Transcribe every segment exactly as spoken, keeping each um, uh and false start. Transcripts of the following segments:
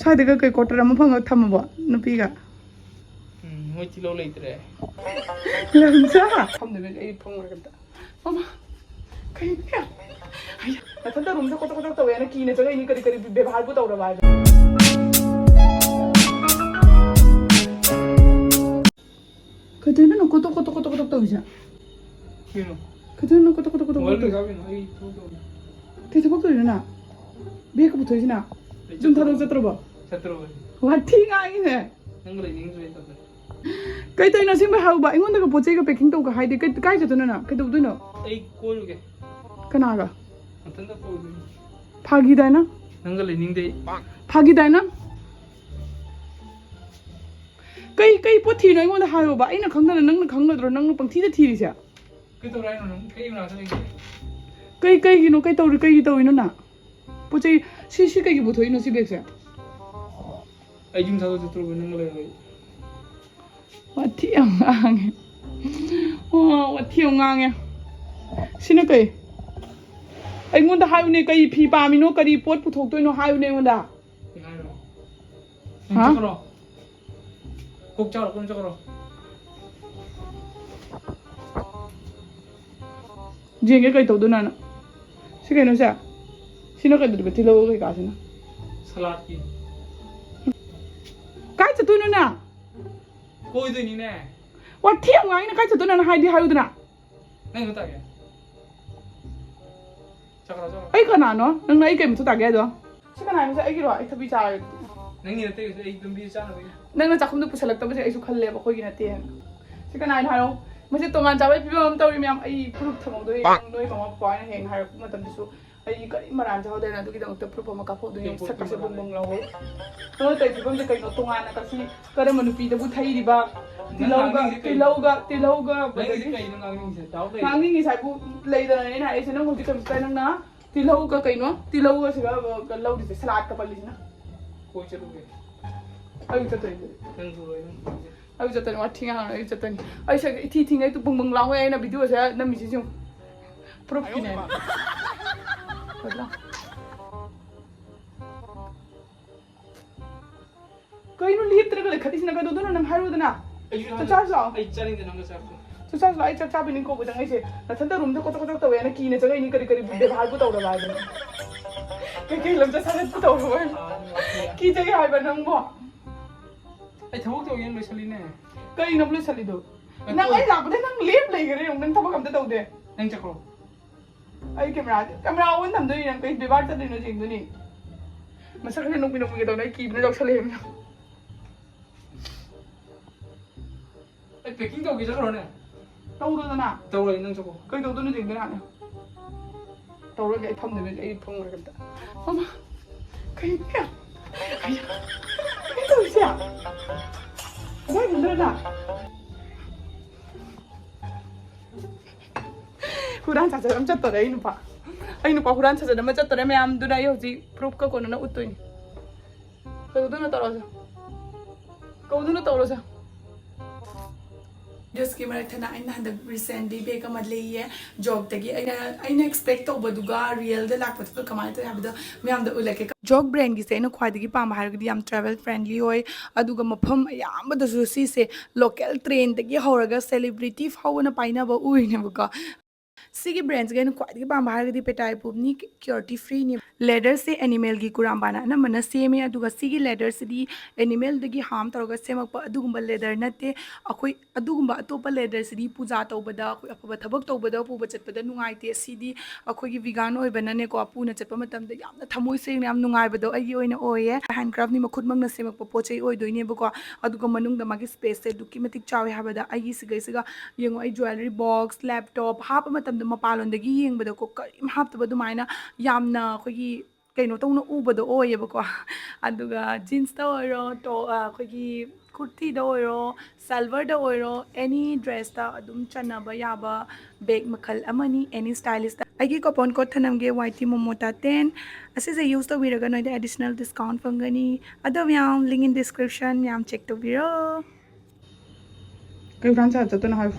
ꯁ꯭ꯋꯥꯏꯗꯒ ꯀꯩ quarter ꯑꯃ ꯐꯪꯉ ꯊꯝꯃꯕꯣ ꯅꯨꯄꯤꯒ? ꯎꯝ, ꯃꯣꯏ ꯇꯤꯜꯍꯧ ꯂꯩꯇ꯭ꯔꯦ꯫ ꯂꯝꯖꯥ꯫ ꯐꯝꯗꯕꯤ ꯑꯩ ꯐꯝꯃꯨꯔꯒ ꯑꯝꯇ꯫ ꯃꯃꯥ, ꯀꯩꯅꯣ? ꯑꯩ ꯃꯊꯟꯇ roomꯗ ꯀꯣꯇꯣꯛ ꯀꯣꯇꯣꯛ ꯇꯧꯋꯦꯅ ꯀꯤꯅ ꯆꯪꯉꯛꯏꯅꯤ, ꯀꯔꯤ ꯀꯔꯤ ꯕꯦꯕꯥꯔꯕꯨ ꯇꯧꯔꯕ ꯍꯥꯏꯕ꯫ ꯀꯩꯗꯧꯔꯤꯅꯣ ꯅꯪ ꯀꯣꯇꯣꯛ ꯀꯣꯇꯣꯛ ꯀꯣꯇꯣꯛ ꯀꯣꯇꯣꯛ ꯇꯧꯔꯤꯁꯦ? ꯀꯩꯅꯣ? ꯀꯩꯗꯧꯔꯤꯅꯣ ꯀꯣꯇꯣꯛ ꯀꯣꯇꯣꯛ ꯀꯣꯇꯣꯛ ꯃꯣꯕꯥꯏꯜ ꯀꯣꯇꯣꯛ? ꯂꯩꯖꯥꯕꯤꯅꯣ? ꯑꯩ ꯊꯕꯛ ꯇꯧꯔꯤ꯫ ꯀꯩ ꯊꯕꯛ ꯇꯧꯔꯤꯅꯣ ꯅꯪ? Bagꯀ ꯄꯨꯊꯣꯛꯏꯁꯤꯅ? ꯑꯩ ꯌꯨꯝ ꯊꯥꯗꯣꯛ ꯆꯠꯇ꯭ꯔꯕꯣ? ꯆꯠꯇ꯭ꯔꯕꯅꯤ꯫ ꯋꯥꯊꯤ ꯉꯥꯡꯉꯤꯅꯦ꯫ ꯅꯪꯒ ꯂꯩꯅꯤꯡꯗ꯭ꯔꯦ ꯆꯠꯂꯦ꯫ ꯀꯩ ꯇꯧꯔꯤꯅꯣ ꯑꯁꯦꯡꯕ ꯍꯥꯏꯌꯨꯕ? ꯑꯩꯉꯣꯟꯗꯒ ꯄꯣꯠ ꯆꯩꯒ packing ꯇꯧꯒ ꯍꯥꯏꯗꯤ ꯀꯩ, ꯀꯥꯏ ꯆꯠꯇꯣꯏꯅꯣ ꯅꯪ? ꯀꯩꯗꯧꯗꯣꯏꯅꯣ? ꯑꯩ ꯀꯣꯏꯔꯨꯒꯦ꯫ ꯀꯅꯥꯒ? ꯃꯊꯟꯇ ꯀꯣꯏꯔꯨꯗꯣꯏꯅꯤ꯫ ꯐꯥꯒꯤꯗꯥꯏꯅ? ꯅꯪꯒ ꯂꯩꯅꯤꯡꯗꯦ ꯑꯩ꯫ ꯐꯥꯒꯤꯗꯥꯏꯅ? ꯀꯩ, ꯀꯩ ꯄꯣꯠ ꯊꯤꯔꯤꯅꯣ ꯑꯩꯉꯣꯟꯗ ꯍꯥꯏꯌꯣꯕ? ꯑꯩꯅ ꯈꯪꯗꯅ ꯅꯪꯅ ꯈꯪꯒꯗ꯭ꯔꯣ ꯅꯪꯅ ꯄꯪꯊꯤꯗ ꯊꯤꯔꯤꯁꯦ? ꯀꯩ ꯇꯧꯔꯦ ꯍꯥꯏꯅꯣ ꯅꯪ? ꯀꯩ ꯃꯅꯥꯛꯇ ꯂꯩꯒꯦ? ꯀꯩ, ꯀꯩꯒꯤꯅꯣ? ꯀꯩ ꯇꯧꯔꯤ, ꯀꯩꯒꯤ ꯇꯧꯔꯤꯅꯣ ꯅꯪ? ꯄꯣꯠ ꯆꯩ, ꯁꯤ, ꯁꯤ ꯀꯩꯒꯤ ꯄꯨꯊꯣꯛꯏꯅꯣ ꯁꯤ bagꯁꯦ? ꯑꯩ ꯌꯨꯝ ꯊꯥꯗꯣꯛ ꯆꯠꯇ꯭ꯔꯨꯕ ꯅꯪꯒ ꯂꯩꯔꯣꯏ꯫ ꯋꯥꯊꯤ ꯌꯥꯝ ꯉꯥꯡꯉꯦ꯫ ꯑꯣ, ꯋꯥꯊꯤ ꯌꯥꯝ ꯉꯥꯡꯉꯦ꯫ ꯁꯤꯅ ꯀꯩ? ꯑꯩꯉꯣꯟꯗ ꯍꯥꯏꯌꯨꯅꯦ, ꯀꯔꯤ ꯐꯤ ꯄꯥꯝꯃꯤꯅꯣ, ꯀꯔꯤ ꯄꯣꯠ ꯄꯨꯊꯣꯛꯇꯣꯏꯅꯣ ꯍꯥꯏꯌꯨꯅꯦ ꯑꯩꯉꯣꯟꯗ꯫ ꯀꯩ ꯍꯥꯏꯅꯣ? ꯍꯥ? ꯆꯠꯈ꯭ꯔꯣ꯫ ꯀꯣꯛ ꯆꯥꯔꯣ, ꯀꯣꯛ ꯆꯠꯈ꯭ꯔꯣ꯫ ꯌꯦꯡꯒꯦ ꯀꯩ ꯇꯧꯗꯣꯏꯅꯣꯅ꯫ ꯁꯤ ꯀꯩꯅꯣꯁꯦ? ꯁꯤꯅ ꯀꯩꯗꯧꯗꯣꯏꯕ? ꯇꯤꯜꯍꯧ ꯀꯩꯀꯥꯁꯤꯅ? ꯁꯂꯥꯠꯀꯤ꯫ ꯀꯥꯏ ꯆꯠꯇꯣꯏꯅꯣ ꯅꯪ? ꯀꯣꯏꯗꯣꯏꯅꯤꯅꯦ꯫ ꯋꯥꯊꯤ ꯌꯥꯝ ꯉꯥꯡꯉꯤꯅ, ꯀꯥꯏ ꯆꯠꯇꯣꯏꯅꯣ ꯅꯪ ꯍꯥꯏꯗꯤ ꯍꯥꯏꯌꯨꯗꯅ꯫ ꯅꯪ ꯇꯥꯒꯦ꯫ ꯆꯠꯈ꯭ꯔꯣ, ꯆꯠꯈ꯭ꯔꯣ꯫ ꯑꯩ ꯀꯅꯥꯅꯣ? ꯅꯪꯅ ꯑꯩ ꯀꯩ ꯃꯊꯧ ꯇꯥꯒꯦ ꯍꯥꯏꯗꯣ? ꯁꯤ ꯀꯅꯥꯅꯣ? ꯁꯤ ꯑꯩꯒꯤꯔꯣ? ꯑꯩ ꯊꯕꯤ ꯆꯥꯔꯒꯦ꯫ ꯅꯪꯒꯤ ꯅꯠꯇꯦ, ꯑꯩ ꯂꯝꯕꯤꯗ ꯆꯥꯅꯕꯒꯤ꯫ ꯅꯪꯅ ꯆꯥꯛꯈꯨꯝꯗ ꯄꯨꯁꯜꯂꯛꯇꯕꯁꯦ ꯑꯩꯁꯨ ꯈꯜꯂꯦꯕ, ꯑꯩꯈꯣꯏꯒꯤ ꯅꯠꯇꯦꯅ꯫ ꯁꯤ ꯀꯅꯥꯅꯣ ꯍꯥꯏꯔꯣ? ꯃꯁꯤ ꯇꯣꯉꯥꯟ ꯆꯥꯕꯒꯤ ꯐꯤꯕꯝ ꯑꯃ ꯇꯧꯔꯤ ꯃꯌꯥꯝ꯫ ꯑꯩ proof ꯊꯝꯍꯧꯗꯣꯏꯅꯦ꯫ ꯄꯥꯛ꯫ ꯅꯣꯏ ꯃꯃꯥ ꯄꯄꯥ ꯍꯣꯏꯅ ꯍꯌꯦꯡ ꯍꯥꯏꯔꯛꯄ ꯃꯇꯝꯗꯁꯨ ꯑꯩ ꯀꯔꯤꯝ ꯃꯔꯥꯟ ꯆꯥꯍꯧꯗꯦꯅ ꯑꯗꯨꯒꯤꯗꯃꯛꯇ proof ꯑꯃ ꯀꯥꯞꯍꯧꯗꯣꯏꯅꯦ꯫ ꯀꯩ proof ꯁꯛꯀꯁꯦ ꯊꯝꯍꯧꯗꯣꯏꯅꯣ? ꯕꯨꯡ ꯕꯨꯡ ꯂꯥꯎꯍꯧ꯫ ꯅꯪꯅ ꯇꯧꯔꯤ ꯐꯤꯕꯝꯁꯦ ꯀꯩꯅꯣ? ꯇꯣꯉꯥꯟꯅ ꯀꯁꯤ ꯀꯔꯝꯕ ꯅꯨꯄꯤꯗꯕꯨ ꯊꯩꯔꯤꯕ? ꯅꯪ ꯇꯤꯜꯍꯧꯒ, ꯉꯥꯡꯅꯤꯡꯉꯤꯁꯦ ꯀꯩꯅꯣ? ꯇꯤꯜꯍꯧꯒ, ꯇꯤꯜꯍꯧꯒ, ꯅꯪꯒꯤꯁꯦ ꯕꯗꯒꯤ ꯀꯩꯅꯣ ꯉꯥꯡꯅꯤꯡꯉꯤꯁꯦ? ꯗꯥꯎꯠ ꯂꯩ꯫ ꯉꯥꯡꯅꯤꯡꯉꯤꯁꯦ ꯍꯥꯏꯕꯨ ꯂꯩꯗꯅꯅꯦ ꯑꯩꯅ ꯍꯥꯏꯔꯛꯏꯁꯦ꯫ ꯅꯪ ꯍꯧꯖꯤꯛ ꯀꯩꯝꯇ ꯅꯪꯅ ꯇꯤꯜꯍꯧꯒ ꯀꯩꯅꯣ? ꯇꯤꯜꯍꯧꯒ ꯁꯤꯒ, ꯑ, ꯂꯧꯔꯤꯁꯦ, ꯁꯂꯥꯠꯀ ꯄꯜꯂꯤꯁꯤꯅ꯫ ꯀꯣꯏ ꯆꯠꯂꯨꯒꯦ꯫ ꯑꯩ ꯆꯠꯇꯣꯏꯅꯦ꯫ ꯅꯪꯁꯨ ꯂꯣꯏ ꯅꯪ ꯀꯣꯏ ꯆꯠ- ꯑꯩ ꯆꯠꯇꯣꯏꯅꯦ, ꯋꯥꯊꯤ ꯉꯥꯡꯉꯅꯨ, ꯑꯩ ꯆꯠꯇꯣꯏꯅꯦ꯫ ꯑꯩ ꯁꯛ ꯏꯊꯤ ꯊꯤꯉꯩ ꯇꯨ ꯕꯨꯡ ꯕꯨꯡ ꯂꯥꯎꯉꯩ ꯑꯩꯅ videoꯁꯦ ꯅꯝꯃꯤꯁꯤꯁꯨ ꯌꯦꯡꯉꯨ꯫ Proofꯀꯤꯅꯦ꯫ ꯍꯣꯏ, ꯂꯥꯎ꯫ ꯀꯩꯅꯣ ꯂꯦꯞꯇ꯭ꯔꯒ ꯂꯩꯈꯠꯂꯤꯁꯤꯅ? ꯀꯩꯗꯧꯗꯣꯏꯅꯣ ꯅꯪ? ꯍꯥꯏꯔꯨꯗꯅ꯫ ꯑꯩꯁꯨ ꯆꯥꯛ ꯆꯥꯁꯤ ꯂꯥꯛꯑꯣ꯫ ꯑꯩ ꯆꯥꯅꯤꯡꯗꯦ ꯅꯪꯒ ꯆꯥꯛꯇꯣ꯫ ꯆꯥꯛ ꯆꯥꯁꯤ ꯂꯥꯛꯑꯣ꯫ ꯑꯩ ꯆꯥꯛ ꯆꯥꯕꯩ ꯅꯤꯡꯀꯧꯕꯗ ꯅꯪ ꯑꯩꯁꯦ ꯅꯊꯟꯇ ꯔꯨꯝꯗ ꯀꯣꯆꯣꯛ ꯀꯣꯆꯣꯛ ꯇꯧꯋꯦꯅ ꯀꯤꯅ ꯆꯪꯉꯛꯏꯅꯤ꯫ ꯀꯔꯤ ꯀꯔꯤ ꯕꯦꯕꯥꯔꯕꯨ ꯇꯧꯔꯕ ꯍꯥꯏꯕꯅꯣ? ꯀꯩꯀꯩ ꯂꯝꯆꯠ ꯁꯥꯖꯠꯄꯨ ꯇꯧꯔꯕ ꯍꯥꯏꯕꯅꯣ? ꯀꯤꯖꯩ ꯍꯥꯏꯕ ꯅꯪꯕꯣ꯫ ꯑꯩ ꯊꯕꯛ ꯇꯧꯒꯦꯅ ꯂꯣꯏꯁꯜꯂꯤꯅꯦ꯫ ꯀꯩꯅꯣ ꯂꯣꯏꯁꯜꯂꯤꯗꯣ? ꯅꯪ ꯑꯩ ꯂꯥꯛꯄꯗ ꯅꯪ ꯂꯦꯞ ꯂꯩꯈꯔꯦ꯫ ꯅꯪ ꯊꯕꯛ ꯑꯝꯇ ꯇꯧꯗꯦ꯫ ꯅꯪ ꯆꯠꯈ꯭ꯔꯣ꯫ ꯑꯩ ꯀꯦꯃꯦꯔꯥ ꯀꯦꯃꯦꯔꯥ ꯑꯣꯟ ꯊꯝꯗꯣꯏꯅꯤ꯫ ꯅꯪ ꯀꯩ ꯕꯦꯕꯥꯔ ꯆꯠꯇꯣꯏꯅꯣ ꯌꯦꯡꯗꯣꯏꯅꯤ꯫ ꯃꯁꯛ ꯈꯔ ꯅꯣꯛꯃꯤ ꯅꯣꯛꯃꯤꯒ ꯇꯧꯅ ꯑꯩ ꯀꯤꯕꯅ ꯌꯥꯎꯁꯜꯂꯛꯑꯦ꯫ ꯑꯩ ꯄꯦꯀꯤꯡ ꯇꯧꯒꯦ ꯆꯠꯈ꯭ꯔꯣꯅꯦ꯫ ꯇꯧꯔꯣꯗꯅ꯫ ꯇꯧꯔꯣꯏ ꯅꯪ ꯆꯠꯈ꯭ꯔꯣ꯫ ꯀꯩ ꯇꯧꯗꯣꯏꯅꯣ ꯌꯦꯡꯗꯣꯏꯅꯤ꯫ ꯇꯧꯔꯒꯦ ꯑꯩ ꯐꯝꯗꯣꯏꯅꯦ꯫ ꯑꯩ ꯐꯝ ꯂꯣꯏꯔꯒ ꯑꯝꯇ꯫ ꯃꯃꯥ ꯀꯩꯅꯣ? ꯀꯩꯅꯣ ꯇꯧꯔꯤꯁꯦ? ꯀꯃꯥꯏ ꯐꯝꯗꯣꯏꯅꯣ? ꯍꯨꯔꯥꯟ ꯆꯥꯆꯠ ꯑꯃ ꯆꯠꯇꯣꯔꯦ ꯑꯩ ꯅꯨꯄꯥ꯫ ꯑꯩ ꯅꯨꯄꯥ ꯍꯨꯔꯥꯟ ꯆꯥꯆꯠ ꯑꯃ ꯆꯠꯇꯣꯔꯦ ꯃꯌꯥꯝꯗꯨꯅ꯫ ꯑꯩ ꯍꯧꯖꯤꯛ ꯄ꯭ꯔꯨꯐꯀ ꯀꯣꯟꯅꯅ ꯎꯠꯇꯣꯏꯅꯤ꯫ ꯀꯩꯗꯧꯗꯣꯏꯅꯣ ꯇꯧꯔꯁꯦ꯫ ꯀꯧꯗꯣꯏꯅꯣ ꯇꯧꯔꯁꯦ꯫ ꯗ꯭ꯔꯦꯁꯀꯤ ꯃꯔꯛꯇꯅ ꯑꯩꯅ ꯍꯟꯗꯛ ꯔꯤꯁꯦꯟꯂꯤ ꯕꯦꯒ ꯑꯃ ꯂꯩꯌꯦ꯫ ꯖꯣꯕꯇꯒꯤ ꯑꯩꯅ ꯑꯩꯅ ꯑꯦꯛꯁꯄꯦꯛ ꯇꯧꯕꯗꯨꯒ ꯔꯤꯌꯦꯜꯗ ꯂꯥꯛꯄꯗꯨꯒ ꯀꯃꯥꯏꯅ ꯇꯧꯋꯤ ꯍꯥꯏꯕꯗꯣ ꯃꯌꯥꯝꯗ ꯎꯠꯂꯛꯀꯦ꯫ ꯖꯣꯕ ꯕ꯭ꯔꯦꯟꯒꯤꯁꯦ ꯑꯩꯅ ꯈ꯭ꯋꯥꯏꯗꯒꯤ ꯄꯥꯝꯕ ꯍꯥꯏꯔꯒꯗꯤ ꯌꯥꯝ ꯇ꯭ꯔꯥꯚꯦꯜ ꯐ꯭ꯔꯦꯟꯂꯤ ꯑꯣꯏ꯫ ꯑꯗꯨꯒ ꯃꯐꯝ ꯑꯌꯥꯝꯕꯗꯁꯨ ꯁꯤꯁꯦ ꯂꯣꯀꯦꯜ ꯇ꯭ꯔꯦꯟꯗꯒꯤ ꯍꯧꯔꯒ ꯁꯦꯂꯤꯕ꯭ꯔꯤꯇꯤ ꯐꯥꯎꯕꯅ ꯄꯥꯏꯅꯕ ꯎꯔꯤꯅꯦꯕꯀꯣ꯫ ꯁꯤꯒꯤ ꯕ꯭ꯔꯦꯟꯁꯤꯒꯤ ꯑꯩꯅ ꯈ꯭ꯋꯥꯏꯗꯒꯤ ꯄꯥꯝꯕ ꯍꯥꯏꯔꯒꯗꯤ ꯄꯦꯇꯥꯏ ꯄꯨꯞꯅꯤ ꯀ꯭ꯌꯣꯔꯇꯤ ꯐ꯭ꯔꯤꯅꯤ꯫ ꯂꯦꯗꯔꯁꯦ ꯑꯦꯅꯤꯃꯦꯜꯒꯤ ꯀꯨꯔꯥꯝꯕꯥꯅ ꯑꯅꯝꯕꯅ ꯁꯦꯝꯃꯦ꯫ ꯑꯗꯨꯒ ꯁꯤꯒꯤ ꯂꯦꯗꯔꯁꯤꯗꯤ ꯑꯦꯅꯤꯃꯦꯜꯗꯒꯤ ꯍꯥꯔꯝ ꯇꯧꯔꯒ ꯁꯦꯝꯃꯛꯄ ꯑꯗꯨꯒꯨꯝꯕ ꯂꯦꯗꯔ ꯅꯠꯇꯦ꯫ ꯑꯩꯈꯣꯏ ꯑꯗꯨꯒꯨꯝꯕ ꯑꯇꯣꯞꯄ ꯂꯦꯗꯔꯁꯤꯗꯤ ꯄꯨꯖꯥ ꯇꯧꯕꯗ, ꯑꯩꯈꯣꯏ ꯑꯐꯕ ꯊꯕꯛ ꯇꯧꯕꯗ ꯄꯨꯕ ꯆꯠꯄꯗ ꯅꯨꯡꯉꯥꯏꯇꯦ꯫ ꯁꯤꯗꯤ ꯑꯩꯈꯣꯏꯒꯤ ꯚꯤꯒꯥꯟ ꯑꯣꯏꯕꯅꯅꯦꯀꯣ, ꯄꯨꯅ ꯆꯠꯄ ꯃꯇꯝꯗ ꯌꯥꯝꯅ ꯊꯃꯣꯏ ꯁꯦꯡꯅ ꯌꯥꯝ ꯅꯨꯡꯉꯥꯏꯕꯗꯣ ꯑꯩꯒꯤ ꯑꯣꯏꯅ ꯑꯣꯏꯌꯦ꯫ ꯍꯦꯟꯀ꯭ꯔꯥꯐꯅꯤ, ꯃꯈꯨꯠꯃꯛꯅ ꯁꯦꯝꯃꯛꯄ ꯄꯣꯠ ꯆꯩ ꯑꯣꯏꯗꯣꯏꯅꯦꯕꯀꯣ꯫ ꯑꯗꯨꯒ ꯃꯅꯨꯡꯗ ꯃꯥꯒꯤ ꯁ꯭ꯄꯦꯁꯁꯦ ꯑꯗꯨꯛꯀꯤ ꯃꯇꯤꯛ ꯆꯥꯎꯋꯦ ꯍꯥꯏꯕꯗ ꯑꯩꯒꯤ ꯁꯤꯒꯩꯁꯤꯒ ꯌꯦꯡꯉꯣ, ꯑꯩ ꯖ꯭ꯋꯦꯂꯔꯤ ꯕꯣꯛꯁ, ꯂꯦꯞꯇꯣꯞ ꯍꯥꯞꯄ ꯃꯇꯝꯗ ꯃꯄꯥꯟꯂꯣꯝꯗꯒꯤ ꯌꯦꯡꯕꯗꯀꯣ ꯀꯔꯤꯝ ꯍꯥꯞꯇꯕ ꯑꯗꯨꯃꯥꯏꯅ ꯌꯥꯝꯅ ꯑꯩꯈꯣꯏꯒꯤ ꯀꯩꯅꯣ ꯇꯧꯅ ꯎꯕꯗꯣ ꯑꯣꯏꯌꯦꯕꯀꯣ꯫ ꯑꯗꯨꯒ ꯖꯤꯟꯁꯇ ꯑꯣꯏꯔꯣ, ꯇꯣ-, ꯑ, ꯑꯩꯈꯣꯏꯒꯤ ꯀꯨꯔꯇꯤꯗ ꯑꯣꯏꯔꯣ, ꯁꯜꯋꯥꯔꯗ ꯑꯣꯏꯔꯣ, ꯑꯦꯅꯤ ꯗ꯭ꯔꯦꯁꯇ ꯑꯗꯨꯝ ꯆꯟꯅꯕ ꯌꯥꯕ ꯕꯦꯒ ꯃꯈꯜ ꯑꯃꯅꯤ, ꯑꯦꯅꯤ ꯁ꯭ꯇꯥꯏꯂꯤꯁꯇ꯫ ꯑꯩꯒꯤ ꯀꯣꯄꯟ ꯀꯣꯗ ꯊꯅꯝꯒꯦ, ꯋꯥꯏ ꯇꯤ ꯃꯣꯃꯣꯇꯥ ꯇꯦꯟ꯫ ꯑꯁꯤꯁꯦ ꯌꯨꯁ ꯇꯧꯕꯤꯔꯒ ꯅꯣꯏꯗ ꯑꯦꯗꯤꯁꯅꯦꯜ ꯗꯤꯁꯀꯥꯎꯟ ꯐꯪꯒꯅꯤ꯫ ꯑꯗꯣ ꯃꯌꯥꯝ, ꯂꯤꯡ ꯏꯟ ꯗꯤꯁꯀ꯭ꯔꯤꯞꯁꯟ, ꯃꯌꯥꯝ ꯆꯦꯛ ꯇꯧꯕꯤꯔꯣ꯫ ꯀꯩ ꯍꯨꯔꯥꯟ ꯆꯠꯇꯣꯏꯅꯣ ꯍꯥꯏꯕ?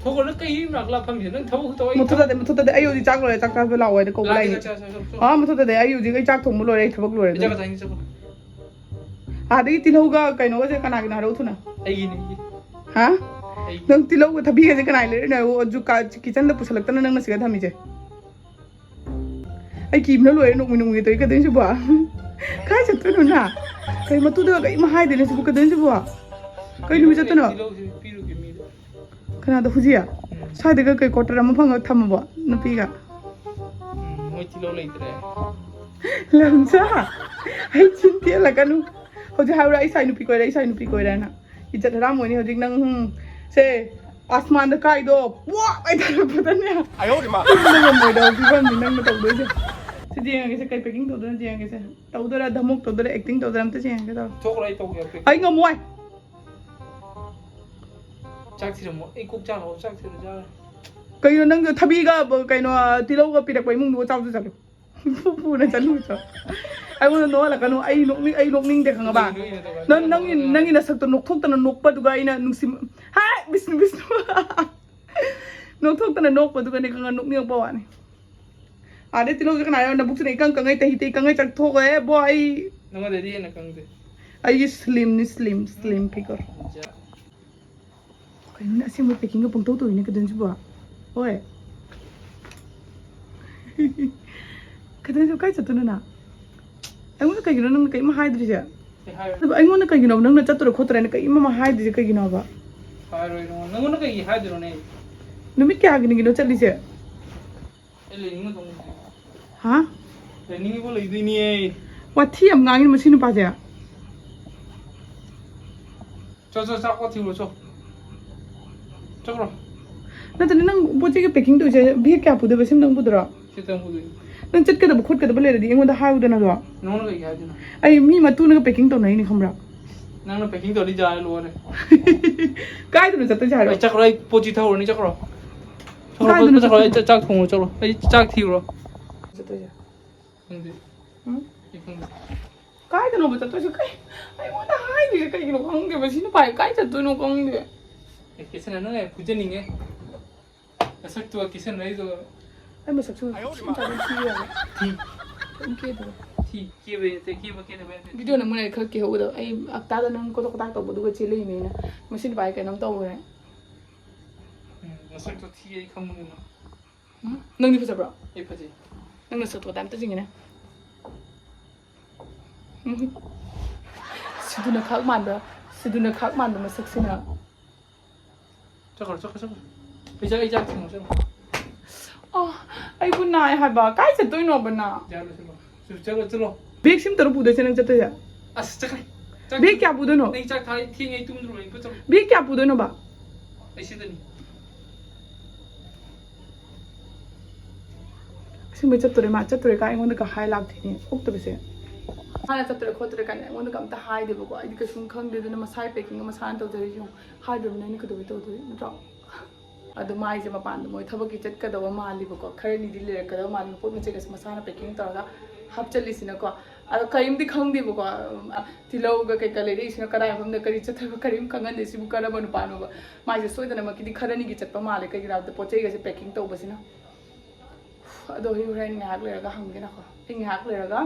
ꯊꯣꯛꯈ꯭ꯔꯣ, ꯅꯪ ꯀꯩ ꯃꯅꯥꯛ ꯂꯥꯛ ꯐꯝꯃꯤꯁꯦ? ꯅꯪ ꯊꯕꯛ ꯇꯧ, ꯑꯩ ꯃꯨꯊꯠꯇꯗꯦ, ꯃꯨꯊꯠꯇꯗꯦ꯫ ꯑꯩ ꯍꯧꯖꯤꯛ ꯆꯥꯛ ꯂꯣꯏꯔꯦ, ꯆꯥꯛ ꯆꯥꯕ ꯂꯥꯛꯑꯣ ꯍꯥꯏꯅ ꯀꯧꯕ ꯂꯥꯛꯀꯦ, ꯂꯥꯛꯏꯅꯦ꯫ ꯆꯥꯛ ꯆꯥ, ꯆꯥ, ꯆꯥ, ꯆꯥ꯫ ꯑꯥ, ꯃꯨꯊꯠꯇꯗꯦ꯫ ꯑꯩ ꯍꯧꯖꯤꯛ ꯑꯩ ꯆꯥꯛ ꯊꯣꯡꯕ ꯂꯣꯏꯔꯦ, ꯑꯩ ꯊꯕꯛ ꯂꯣꯏꯔꯦ꯫ ꯑꯩ ꯆꯥꯛ ꯆꯥꯅꯤꯡꯉꯦ, ꯆꯥꯛ ꯆꯥ꯫ ꯑꯥꯗꯒꯤ ꯇꯤꯜꯍꯧꯒ ꯀꯩꯅꯣꯒꯁꯦ ꯀꯅꯥꯒꯤꯅꯣ ꯍꯥꯏꯔꯛꯑꯣ ꯊꯨꯅ꯫ ꯑꯩꯒꯤꯅꯦ, ꯑꯩꯒꯤ꯫ ꯍꯥ? ꯑꯩ ꯅꯪ ꯇꯤꯜꯍꯧꯒ ꯊꯕꯤꯒꯁꯦ ꯀꯅꯥꯏ ꯂꯩꯔꯛꯏꯅꯣ? ꯑꯣ, ꯖꯨꯀꯥ ꯀꯤꯆꯟꯗ ꯄꯨꯁꯜꯂꯛꯇꯅ ꯅꯪꯅ ꯁꯤꯗ ꯊꯝꯃꯤꯁꯦ꯫ ꯑꯩ ꯀꯤꯕꯅ ꯂꯣꯏꯔꯦ, ꯅꯣꯛꯃꯤ ꯅꯣꯛꯃꯤ ꯇꯧꯏ꯫ ꯀꯩꯗꯧꯅꯤ ꯁꯤꯕꯣ? ꯀꯥꯏ ꯆꯠꯇꯣꯏꯅꯣ ꯅ? ꯀꯩ ꯃꯇꯨꯗꯒ ꯀꯔꯤꯝ ꯍꯥꯏꯗꯦꯅꯦ ꯁꯤꯕꯨ? ꯀꯩꯗꯧꯅꯤ ꯁꯤꯕꯣ? ꯀꯩ ꯅꯨꯃꯤꯠ ꯆꯠꯇꯣꯏꯅꯣ? ꯇꯤꯜꯍꯧꯁꯤ ꯄꯤꯔꯨꯒꯦ ꯃꯤꯗ꯫ ꯀꯅꯥꯗ? ꯍꯧꯖꯤꯛ? ꯎꯝ꯫ ꯁ꯭ꯋꯥꯏꯗꯒ ꯀꯩ ꯀ꯭ꯋꯥꯇꯔ ꯑꯃ ꯐꯪꯉ ꯊꯝꯃꯕꯣ ꯅꯨꯄꯤꯒ? ꯎꯝ, ꯃꯣꯏ ꯇꯤꯜꯍꯧ ꯂꯩꯇ꯭ꯔꯦ꯫ ꯂꯝꯖꯥ! ꯑꯩ ꯆꯤꯟ ꯇꯦꯜꯂꯛꯀꯅꯨ꯫ ꯍꯧꯖꯤꯛ ꯍꯥꯏꯔꯨꯔꯥ, "ꯑꯩ ꯁ꯭ꯋꯥꯏ ꯅꯨꯄꯤ ꯀꯣꯏꯔꯦ, ꯑꯩ ꯁ꯭ꯋꯥꯏ ꯅꯨꯄꯤ ꯀꯣꯏꯔꯦ" ꯍꯥꯏꯅ꯫ ꯏꯖꯠ ꯍꯔꯥꯝ ꯑꯣꯏꯅꯤ ꯍꯧꯖꯤꯛ ꯅꯪ, ꯍꯨꯝ, ꯁꯦ, ꯑꯁꯃꯥꯟꯗ ꯀꯥꯏꯗꯣ ꯄꯣꯛ ꯍꯥꯏ ꯇꯥꯔꯛꯄꯗꯅꯦ꯫ ꯑꯌꯣ ꯏꯃꯥ! ꯇꯨꯝꯕ ꯉꯝꯃꯣꯏꯗꯕ ꯐꯤꯕꯝꯅꯤ ꯅꯪꯅ ꯇꯧꯗꯣꯏꯁꯦ꯫ ꯁꯤꯗꯤ ꯌꯦꯡꯉꯒꯦꯁꯦ, ꯀꯩ packing ꯇꯧꯗꯣꯏꯅꯣ ꯌꯦꯡꯉꯒꯦꯁꯦ꯫ ꯇꯧꯗꯣꯏꯔꯥ, ꯙꯃꯣꯛ ꯇꯧꯗꯣꯏꯔꯥ, acting ꯇꯧꯗꯣꯏꯔꯥ ꯑꯝꯇ ꯌꯦꯡꯉꯒꯦ ꯇꯧꯔꯣ꯫ ꯊꯣꯛꯈ꯭ꯔꯣ, ꯑꯩ ꯇꯧꯒꯦ꯫ ꯑꯩ ꯉꯝꯃꯣꯏ꯫ ꯆꯥꯛ ꯊꯤꯔꯝꯃꯣ꯫ ꯑꯩ ꯀꯣꯛ ꯆꯥꯅꯕ ꯆꯥꯛ ꯊꯤꯔ ꯆꯥꯔꯦ꯫ ꯀꯩꯅꯣ ꯅꯪ ꯊꯕꯤꯒ, ꯀꯩꯅꯣ, ꯇꯤꯜꯍꯧꯒ ꯄꯤꯔꯛꯄ ꯏꯃꯨꯡꯗꯨꯒ ꯆꯥꯕꯁꯨ ꯆꯠꯂꯨ꯫ ꯄꯨ-, ꯄꯨꯅ ꯆꯠꯂꯨ ꯆꯠꯂꯨ꯫ ꯑꯩꯉꯣꯟꯗ ꯅꯣꯛꯍꯜꯂꯛꯀꯅꯨ꯫ ꯑꯩ ꯅꯣꯛꯅꯤꯡ-, ꯑꯩ ꯅꯣꯛꯅꯤꯡꯗꯦ ꯈꯪꯉꯕ? ꯅꯣꯛꯅꯤꯡꯉꯤꯅꯦ ꯑꯗꯨꯒ ꯅꯪ, ꯅꯪꯒꯤ, ꯅꯣꯛꯅꯤꯡꯉꯤꯅꯦ꯫ ꯅꯪꯒꯤ ꯅꯁꯛꯇꯣ ꯅꯣꯛꯊꯣꯛꯇꯅ ꯅꯣꯛꯄꯗꯨꯒ ꯑꯩꯅ ꯅꯨꯡꯁꯤ-, ꯍꯥꯏ, ꯕꯤꯁꯅꯨ, ꯕꯤꯁꯅꯨ꯫ ꯅꯣꯛꯊꯣꯛꯇꯅ ꯅꯣꯛꯄꯗꯨꯒꯅꯦ ꯈꯪꯉ ꯅꯣꯛꯅꯤꯡꯉꯛꯄ ꯋꯥꯅꯤ꯫ ꯑꯥꯗꯩ ꯇꯤꯜꯍꯧꯁꯦ ꯀꯅꯥ ꯌꯥꯎꯔ ꯅꯕꯨꯛꯁꯤꯅ ꯏꯀꯪ ꯀꯪꯉꯩ ꯇꯍꯤ ꯇꯍꯤ ꯀꯪꯉꯩ ꯆꯥꯊꯣꯛꯑꯦ ꯕꯣ ꯑꯩ꯫ ꯅꯉꯣꯟꯗꯗꯤ ꯍꯦꯟꯅ ꯀꯪꯗꯦ꯫ ꯑꯩꯒꯤ slimꯅꯤ, slim, slim figure꯫ ꯖꯥ꯫ ꯀꯩꯅꯣꯅꯦ, ꯑꯁꯦꯡꯕ packingꯒ ꯄꯪꯇꯧ ꯇꯧꯏꯅꯦ ꯀꯩꯗꯧꯅꯤ ꯁꯤꯕꯣ? ꯍꯣꯏ꯫ ꯀꯩꯗꯧꯅꯤ ꯁꯤꯕꯣ? ꯀꯥꯏ ꯆꯠꯇꯣꯏꯅꯣ ꯅꯪ? ꯑꯩꯉꯣꯟꯗ ꯀꯩꯒꯤꯅꯣ ꯅꯪꯅ ꯀꯔꯤꯝ ꯍꯥꯏꯗ꯭ꯔꯤꯁꯦ? ꯑꯩ ꯍꯥꯏꯔꯣꯏ꯫ ꯑꯗꯨꯕꯨ ꯑꯩꯉꯣꯟꯗ ꯀꯩꯒꯤꯅꯣꯕ ꯅꯪꯅ ꯆꯠꯇꯣꯔ ꯈꯣꯠꯇꯣꯔ ꯍꯥꯏꯅ ꯀꯔꯤꯝ ꯑꯃ ꯍꯥꯏꯗ꯭ꯔꯤꯁꯦ ꯀꯩꯒꯤꯅꯣꯕ? ꯍꯥꯏꯔꯣꯏ ꯅꯉꯣꯟꯗ꯫ ꯅꯉꯣꯟꯗ ꯀꯩꯒꯤ ꯍꯥꯏꯗꯣꯏꯅꯣꯅꯦ? ꯅꯨꯃꯤꯠ ꯀꯌꯥꯒꯤꯅꯣ ꯆꯠꯂꯤꯁꯦ? ꯑꯩ ꯂꯩꯅꯤꯡꯕ ꯇꯧꯅꯤꯡꯗꯦ꯫ ꯍꯥ? ꯂꯩꯅꯤꯡꯉꯤꯕꯣ ꯂꯩꯗꯣꯏꯅꯦ꯫ ꯋꯥꯊꯤ ꯌꯥꯝ ꯉꯥꯡꯉꯤ ꯃꯁꯤ ꯅꯨꯄꯥꯁꯦ꯫ ꯆꯣ, ꯆꯣ, ꯆꯥꯛ ꯀꯣ ꯊꯤꯔꯨꯔꯣ, ꯆꯣ꯫ ꯆꯠꯈ꯭ꯔꯣ꯫ ꯅꯠꯇ꯭ꯔꯗꯤ ꯅꯪ ꯄꯣꯠ ꯆꯩꯒ packing ꯇꯧꯔꯤꯁꯦ bag ꯀꯌꯥ ꯄꯨꯗꯣꯏꯕ? ꯁꯤꯝꯗꯪ ꯄꯨꯗꯣꯏꯔꯣ? ꯁꯤꯇꯪ ꯄꯨꯗꯣꯏꯅꯤ꯫ ꯅꯪ ꯆꯠꯀꯗꯕ ꯈꯣꯠꯀꯗꯕ ꯂꯩꯔꯗꯤ ꯑꯩꯉꯣꯟꯗ ꯍꯥꯏꯌꯨꯗꯅ ꯑꯗꯣ꯫ ꯅꯉꯣꯟꯗ ꯀꯩꯒꯤ ꯍꯥꯏꯗꯣꯏꯅꯣ? ꯑꯩ ꯃꯤ ꯃꯇꯨꯅꯒ packing ꯇꯧꯅꯩꯅꯦ ꯈꯪꯕ꯭ꯔꯥ? ꯅꯪꯅ packing ꯇꯧꯔꯗꯤ ꯌꯥꯔꯦ, ꯂꯣꯏꯔꯦ꯫ ꯀꯥꯏꯗꯅꯣ ꯆꯠꯇꯣꯏꯁꯦ ꯍꯥꯏꯔꯣ? ꯑꯩ ꯆꯠꯈ꯭ꯔꯣ, ꯑꯩ ꯄꯣꯠ ꯆꯩ ꯊꯧꯔꯅꯤ, ꯆꯠꯈ꯭ꯔꯣ꯫ ꯆꯠꯈ꯭ꯔꯣ, ꯀꯥꯏꯗꯅꯣ ꯆꯠꯈ꯭ꯔꯣ, ꯑꯩ ꯆꯠꯇꯣꯏꯁꯦ? ꯆꯥꯛ ꯊꯣꯡꯉꯨꯔꯣ, ꯆꯠꯈ꯭ꯔꯣ꯫ ꯑꯩ ꯆꯥꯛ ꯊꯤꯔꯨꯔꯣ꯫ ꯆꯠꯇꯣꯏꯁꯦ? ꯈꯪꯗꯦ꯫ ꯎꯝ? ꯑꯩ ꯈꯪꯗꯦ꯫ ꯀꯥꯏꯗꯅꯣꯕ ꯆꯠꯇꯣꯏꯁꯦ? ꯀꯩ-, ꯑꯩꯉꯣꯟꯗ ꯍꯥꯏꯗ꯭ꯔꯤꯁꯦ ꯀꯩꯒꯤꯅꯣ ꯈꯪꯗꯦꯕ꯫ ꯁꯤ ꯅꯨꯄꯥꯁꯦ ꯀꯥꯏ ꯆꯠꯇꯣꯏꯅꯣ ꯈꯪꯗꯦ꯫ ꯑꯦ, ꯀꯦꯁꯟꯅ ꯅꯪ ꯌꯥꯝ ꯐꯨꯖꯅꯤꯡꯉꯦ꯫ ꯅꯁꯛꯇꯨꯒ ꯀꯦꯁꯟꯅꯔꯤꯗꯨꯒ꯫ ꯑꯩ ꯃꯁꯛꯁꯨ ꯊꯤ ꯇꯥꯔꯦ, ꯊꯤꯕ ꯌꯥꯕ꯫ ꯊꯤ꯫ ꯀꯩꯝ ꯀꯦꯗꯕ꯫ ꯊꯤ, ꯀꯦꯕꯩ ꯅꯠꯇꯦ, ꯀꯦꯕ ꯀꯦꯗꯕꯩ ꯅꯠꯇꯦ꯫ ꯚꯤꯗꯤꯑꯣ ꯅꯝꯃꯨ ꯂꯩ ꯈꯔ ꯀꯦꯍꯧꯒꯗꯕ꯫ ꯑꯩ ꯍꯞꯇꯥꯗ ꯅꯪ ꯀꯣꯇꯣꯛ ꯀꯣꯇꯥꯛ ꯇꯧꯕꯗꯨꯒ ꯆꯦꯜꯂꯛꯏꯅꯦ ꯑꯩꯅ꯫ ꯉꯁꯤ ꯅꯨꯄꯥ ꯀꯩꯅꯣꯝ ꯇꯧꯈ꯭ꯔꯦ꯫ ꯎꯝ, ꯅꯁꯛꯇꯣ ꯊꯤ ꯑꯩ ꯈꯪꯕꯅꯤꯅ꯫ ꯎꯝ? ꯅꯪꯗꯤ ꯐꯖꯕ꯭ꯔꯣ? ꯑꯩ ꯐꯖꯩ꯫ ꯅꯪ ꯅꯁꯛꯇꯣ ꯑꯝꯇ ꯌꯦꯡꯒꯦꯅꯦ꯫ ꯎꯝ꯫ ꯁꯤꯗꯨꯅ ꯈꯥꯛ ꯃꯥꯟꯕ, ꯁꯤꯗꯨꯅ ꯈꯥꯛ ꯃꯥꯟꯕ ꯃꯁꯛꯁꯤꯅ꯫ ꯆꯠꯈ꯭ꯔꯣ, ꯆꯠꯈ꯭ꯔꯣ, ꯆꯠꯈ꯭ꯔꯣ꯫ ꯑꯩ ꯆꯥꯛ, ꯑꯩ ꯆꯥꯛ ꯊꯤꯡꯉꯣ, ꯆꯠꯂꯣ꯫ ꯑꯣ, ꯑꯩꯕꯨ ꯅꯥꯏ ꯍꯥꯏꯕ꯫ ꯀꯥꯏ ꯆꯠꯇꯣꯏꯅꯣꯕ ꯅꯪ? ꯌꯥꯔꯣꯏ, ꯆꯠꯂꯣ꯫ ꯆꯠꯂꯣ, ꯆꯠꯂꯣ꯫ ꯕꯦꯒ ꯁꯤꯝꯇꯔꯣ ꯄꯨꯗꯣꯏꯁꯦ ꯅꯪ ꯆꯠꯇꯣꯏꯁꯦ? ꯑꯁ, ꯆꯠꯈ꯭ꯔꯦ꯫ ꯆꯥꯛ ꯕꯦꯒ ꯀꯌꯥ ꯄꯨꯗꯣꯏꯅꯣ? ꯅꯪ ꯆꯥꯛ ꯊꯥꯔꯦ, ꯊꯦꯡꯉꯦ, ꯑꯩ ꯇꯨꯝꯗ꯭ꯔꯣ, ꯑꯩ ꯆꯠꯂꯣ꯫ ꯕꯦꯒ ꯀꯌꯥ ꯄꯨꯗꯣꯏꯅꯣꯕ? ꯑꯩ ꯁꯤꯗꯅꯤ꯫ ꯑꯁꯦꯡꯕꯩ ꯆꯠꯇꯣꯔꯦ, ꯃꯥ ꯆꯠꯇꯣꯔꯦ ꯀꯥꯏ ꯑꯩꯉꯣꯟꯗꯒ ꯍꯥꯏ ꯂꯥꯛꯇꯦꯅꯦ, ꯑꯣꯛꯇꯕꯁꯦ꯫ ꯃꯥꯅ ꯆꯠꯇꯣꯔꯦ ꯈꯣꯠꯇꯣꯔꯦ ꯀꯥꯏꯅ ꯑꯩꯉꯣꯟꯗꯒ ꯑꯝꯇ ꯍꯥꯏꯗꯦꯕꯀꯣ, ꯑꯩꯗꯤ ꯀꯩꯁꯨꯝ ꯈꯪꯗꯦ꯫ ꯑꯗꯨꯅ ꯃꯁꯥꯒꯤ ꯄꯦꯀꯤꯡꯒ ꯃꯁꯥꯅ ꯇꯧꯖꯔꯤꯁꯦ ꯌꯦꯡꯉꯨ꯫ ꯍꯥꯏꯗ꯭ꯔꯕꯅꯤꯅ ꯑꯩꯅ ꯀꯩꯗꯧꯕꯩ ꯇꯧꯗꯣꯏ ꯅꯠꯇ꯭ꯔꯣ? ꯑꯗꯣ ꯃꯥꯏꯁꯦ ꯃꯄꯥꯟꯗ ꯃꯣꯏ ꯊꯕꯛꯀꯤ ꯆꯠꯀꯗꯕ ꯃꯥꯜꯂꯤꯕꯀꯣ, ꯈꯔꯅꯤꯗꯤ ꯂꯩꯔꯛꯀꯗꯕ ꯃꯥꯜꯂꯤ, ꯄꯣꯠ ꯃꯆꯩꯒꯁꯦ ꯃꯁꯥꯅ ꯄꯦꯀꯤꯡ ꯇꯧꯔꯒ ꯍꯥꯞꯆꯜꯂꯤꯁꯤꯅꯀꯣ꯫ ꯑꯗꯣ ꯀꯔꯤꯝꯗꯤ ꯈꯪꯗꯦꯕꯀꯣ, ꯇꯤꯜꯍꯧꯒ ꯀꯩꯀꯥ ꯂꯩꯔꯛꯏꯁꯤꯅ ꯀꯗꯥꯏ ꯃꯐꯝꯗ ꯀꯔꯤ ꯆꯠꯇꯣꯏꯕ ꯀꯔꯤꯝ ꯈꯪꯍꯟꯗꯦ꯫ ꯁꯤꯕꯨ ꯀꯔꯝꯕ ꯅꯨꯄꯥꯅꯣꯕ? ꯃꯥꯏꯁꯦ ꯁꯣꯏꯗꯅꯃꯛꯀꯤꯗꯤ ꯈꯔꯅꯤꯒꯤ ꯆꯠꯄ ꯃꯥꯜꯂꯦ, ꯀꯩꯒꯤꯅꯣ ꯍꯥꯏꯕꯗ ꯄꯣꯠ ꯆꯩꯒꯁꯦ ꯄꯦꯀꯤꯡ ꯇꯧꯕꯁꯤꯅ꯫ ꯑꯗꯣ ꯑꯩ ꯍꯣꯔꯦꯟ ꯉꯥꯏꯍꯥꯛ ꯂꯩꯔꯒ ꯍꯪꯒꯦ ꯅꯀꯣ꯫ ꯑꯩ ꯉꯥꯏꯍꯥꯛ ꯂꯩꯔꯒ,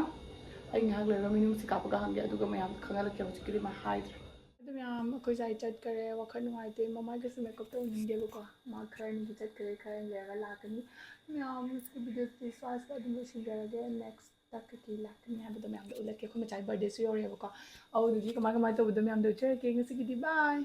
ꯑꯩ ꯉꯥꯏꯍꯥꯛ ꯂꯩꯔꯒ ꯃꯤꯅꯨꯡꯁꯤ ꯀꯥꯞꯄꯒ ꯍꯪꯒꯦ, ꯑꯗꯨꯒ ꯃꯌꯥꯝꯗ ꯈꯪꯍꯜꯂꯛꯀꯦ꯫ ꯍꯧꯖꯤꯛꯀꯤꯗꯤ ꯃꯥ ꯍꯥꯏꯗ꯭ꯔꯦ꯫ ꯑꯗꯨ ꯃꯌꯥꯝ ꯑꯩꯈꯣꯏ ꯁꯥꯏ ꯆꯠꯈꯔꯦ, ꯋꯥꯈꯜ ꯅꯨꯡꯉꯥꯏꯇꯦ, ꯃꯃꯥꯏꯒꯁꯨ ꯃꯦꯀꯞ ꯇꯧꯅꯤꯡꯗꯦꯕꯀꯣ꯫ ꯃꯥ ꯈꯔ ꯅꯤꯒꯤ ꯆꯠꯈꯔꯦ, ꯈꯔ ꯂꯩꯔꯒ ꯂꯥꯛꯀꯅꯤ꯫ ꯃꯌꯥꯝ ꯉꯁꯤꯒꯤ ꯚꯤꯗꯤꯑꯣꯁꯤꯗꯤ ꯁ꯭ꯋꯥꯏꯁꯤꯗ ꯑꯗꯨꯝ ꯂꯣꯏꯁꯤꯟꯖꯔꯒꯦ꯫ ꯅꯦꯛꯁꯇ ꯀꯩꯀꯩ ꯂꯥꯛꯀꯅꯤ ꯍꯥꯏꯕꯗꯣ ꯃꯌꯥꯝꯗ ꯎꯠꯂꯛꯀꯦ꯫ ꯑꯩꯈꯣꯏ ꯃꯆꯥꯒꯤ ꯕꯥꯔꯗꯦꯁꯨ ꯌꯧꯔꯛꯑꯦꯕꯀꯣ꯫ ꯑꯗꯨꯗꯨꯒꯤ ꯀꯃꯥꯏ ꯀꯃꯥꯏꯅ ꯇꯧꯕꯗꯣ ꯃꯌꯥꯝꯗ ꯎꯠꯆꯔꯛꯀꯦ꯫ ꯉꯁꯤꯒꯤꯗꯤ ꯕꯥꯏ꯫